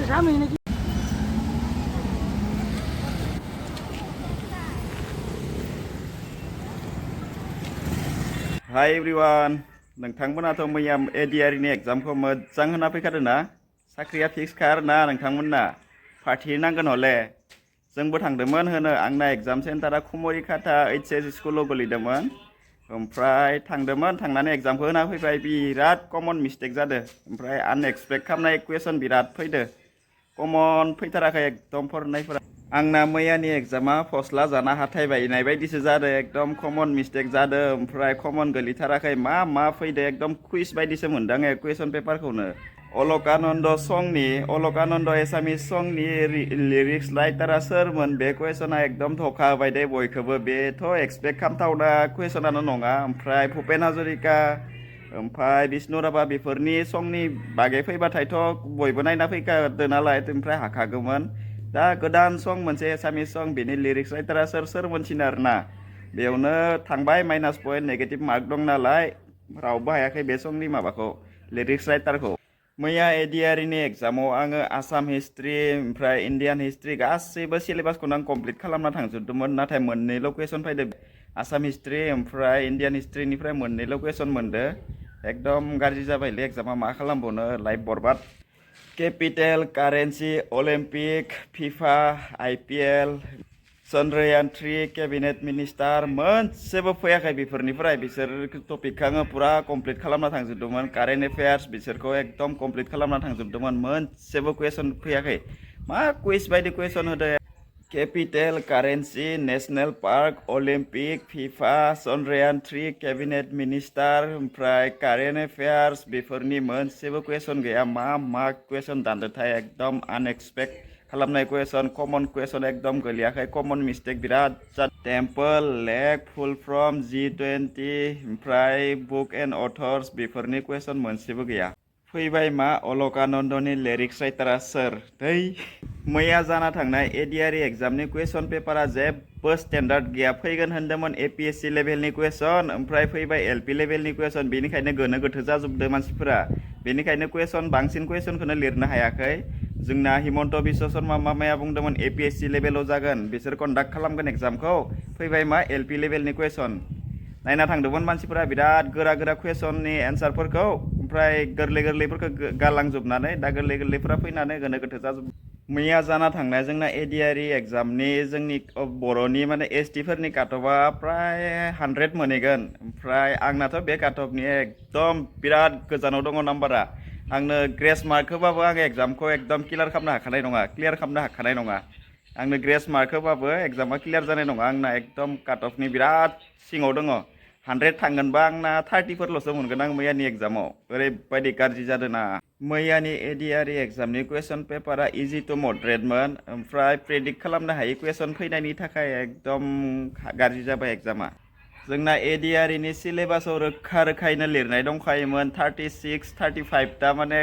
Hi everyone, नोंथांमोनाथ' मैया ADRE नि एग्जामखौ मोजां होना फैखादों ना? साख्रिया फिक्स खार ना नोंथांमोनना? पार्टि नांगोन हले। जोंबो थांदोंमोन होनो आंना एग्जाम सेन्टारा कुमरिकाटा HS स्कुलाव गोलैदोंमोन। ओमफ्राय थांदोंमोन थांनानै एग्जामखौ होना फैबाय बिराद कमन मिस्टेक जादों। ओमफ्राय आनएक्सपेक्ट खालामनाय कुवेशन बिराद फैदो। कमन फैथाराखै एकदम फरायनायफोरा। आंना मैयानि एग्जामा फस्ला जाना हाथाय बायनाय बायदिसो जादों एकदम कमन मिस्टेक जादों ओमफ्राय कमन गोलैथाराखै मा फैदो एकदम कुइज बायदिसो मोनदों आङो कुवेशन पेपारखौनो अलकानन्द एसामिस संनि लिरिक्स राइटारा सोरमोन बे कुवेशना एकदम धोखा होबाय दे बयखौबो बेथ' एक्सपेक्ट खालामथावना कुवेशनानो नङा ओमफ्राय भुपेन हाजरिका ओमफ्राय बिष्णु राभा बेफोरनि संनि बागै फैबाथायथ' बयबो नायना फैखादो नालाय ओमफ्राय हाखागौमोन दा गोदान सं मोनसे एसामिस सं बेनि लिरिक्स राइटारा सोर मोनसिनो आरोना बेयावनो थांबाय माइनास पइन्ट नेगेटिभ मार्क दं नालाय रावबो हायाखै बे संनि माबाखौ लिरिक्स राइटारखौ मैया ADRE नि एग्जामाव आङो आसाम हिस्ट्रि ओमफ्राय इन्डियान हिस्ट्रि गासैबो सिलेबासखौनो आं कमप्लिट खालामना थांजोबदोंमोन नाथाय मोननैल' कुवेशन फैदो आसाम हिस्ट्रि ओमफ्राय इन्डियान हिस्ट्रिनिफ्राय मोननैल' कुवेशन मोनदो एकदम गाज्रि जाबायलै एग्जामा मा खालामबावनो लाइफ बरबाद केपिटेल कारेन्सि अलिम्पिक फिफा IPL चन्द्रयान 3 केबिनेट मिनिस्टार मोनसेबो फैयाखै बेफोरनिफ्राय बिसोर टपिकखौ आङो पुरा कमप्लिट खालामना थांजोबदोंमोन कारेन्ट एफेयार्स बिसोरखौ एकदम कमप्लिट खालामना थांजोबदोंमोन मोनसेबो कुवेशन फैयाखै मा कुइज बायदि कुवेशन होदो capital currency national park Olympic FIFA Chandrayaan 3 cabinet minister ओमफ्राय कारेन्ट एफेयार्स बेफोरनि मोनसेबो कुवेशन गैया मा कुवेशन दानदोंथाय एकदम आनएक्सपेक्ट खालामनाय कुवेशन कमन कुवेशन एकदम गोलैयाखै कमन मिस्टेक बिराद temple lake full from G20 ओमफ्राय बुक एन्ड अथर्स बेफोरनि कुवेशन मोनसेबो गैया फैबाय मा अलकानन्दनि लिरिक्स राइटारा सोर दै मैया जाना थांनाय ADRE एग्जामनि कुवेशन पेपारा जेबो स्टेन्डार्ड गैया फैगोन होनदोंमोन APSC लेभेलनि कुवेशन ओमफ्राय फैबाय LP लेभेलनि कुवेशन बेनिखायनो गोनो गोथो जाजोबदों मानसिफोरा बेनिखायनो बांसिन कुवेशनखौनो लिरनो हायाखै जोंना हिमन्त बिश्व शर्मा मामाया बुंदोंमोन APSC लेभेलाव जागोन बिसोर कन्डाक्ट खालामगोन एग्जामखौ फैबाय मा LP लेभेलनि कुवेशन नायना थांदोंमोन मानसिफोरा बिराद गोरा कुवेशननि एन्सारफोरखौ ओमफ्राय गोरलैफोरखौ गालांजोबनानै दा गोरलैफोरा फैनानै गोनो गोथो जाजोब मैया जाना थांनाय जोंना ADRE एग्जामनि जोंनि बर'नि माने ST फोरनि काटअफआ प्राय 100 मोनहैगोन ओमफ्राय आंनाथ' बे काटअफनि एकदम बिराद गोजानाव दङ नाम्बारा आंनो ग्रेस मार्क होबाबो आं एग्जामखौ एकदम क्लियार खालामनो हाखानाय नङा आंनो ग्रेस मार्क होबाबो एग्जामा क्लियार जानाय नङा आंना एकदम काटअफनि बिराद सिङाव दङ 100 थांगोनबा आंना 30 फोरल'सो मोनगोन आं मैयानि एग्जामाव ओरैबायदि गाज्रि जादों ना मैयानि ADRE एग्जामनि कुवेशन पेपारा इजि टु मडरेटमोन ओमफ्राय प्रेडिक्ट खालामनो हायि कुवेशन फैनायनि थाखाय एकदम गाज्रि जाबाय एग्जामा जोंना ADRE नि सिलेबासाव रोखायैनो लिरनाय दंखायोमोन 36 35 ता माने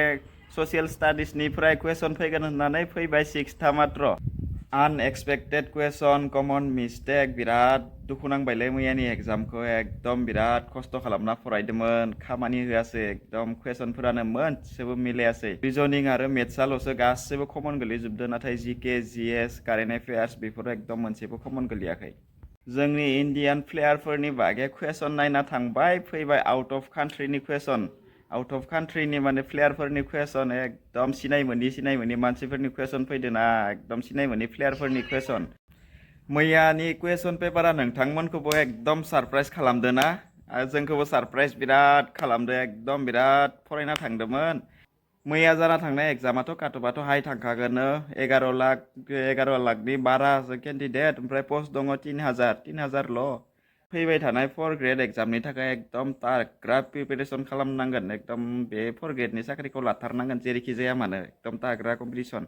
ससियेल स्टाडिसनिफ्राय कुवेशन फैगोन होननानै फैबाय 6 ता मात्र आनएक्सपेक्टेड कुवेशन कमन मिस्टेक बिराद दुखु नांबायलै मैयानि एग्जामखौ एकदम बिराद खस्थ' खालामना फरायदोंमोन खामानि होआसै एकदम कुवेशनफोरानो मोनसेबो मिलायासै रिजनिं आरो मेथ्सआल'सो गासैबो कमन गोलैजोबदों नाथाय GK GS कारेन्ट एफेयार्स बेफोर एकदम मोनसेबो कमन गोलैयाखै जोंनि इन्डियान प्लेयारफोरनि बागै कुवेशन नायना थांबाय फैबाय आउट अफ कान्ट्रिनि कुवेशन आउट अफ कान्ट्रिनि माने प्लेयारफोरनि कुवेशन एकदम सिनाय मोनि मानसिफोरनि कुवेशन फैदोंना एकदम सिनाय मोनि प्लेयारफोरनि कुवेशन मैयानि कुवेशन पेपारा नोंथांमोनखौबो एकदम सरप्राइज खालामदों ना जोंखौबो सरप्राइज बिराद खालामदों एकदम बिराद फरायना थांदोंमोन मैया जाना थांनाय एग्जामाथ' काटअफआथ' हाई थांखागोन 11 लाखनि बारासो केन्डिडेट ओमफ्राय पस्ट दङ 3000 ल' फैबाय थानाय 4 ग्रेड एग्जामनि थाखाय एकदम ताग्रा प्रिपेरेसन खालामनांगोन एकदम बे 4 ग्रेडनि साख्रिखौ लाथारनांगोन जेरैखि जाया मानो एकदम ताग्रा कम्पिटिसन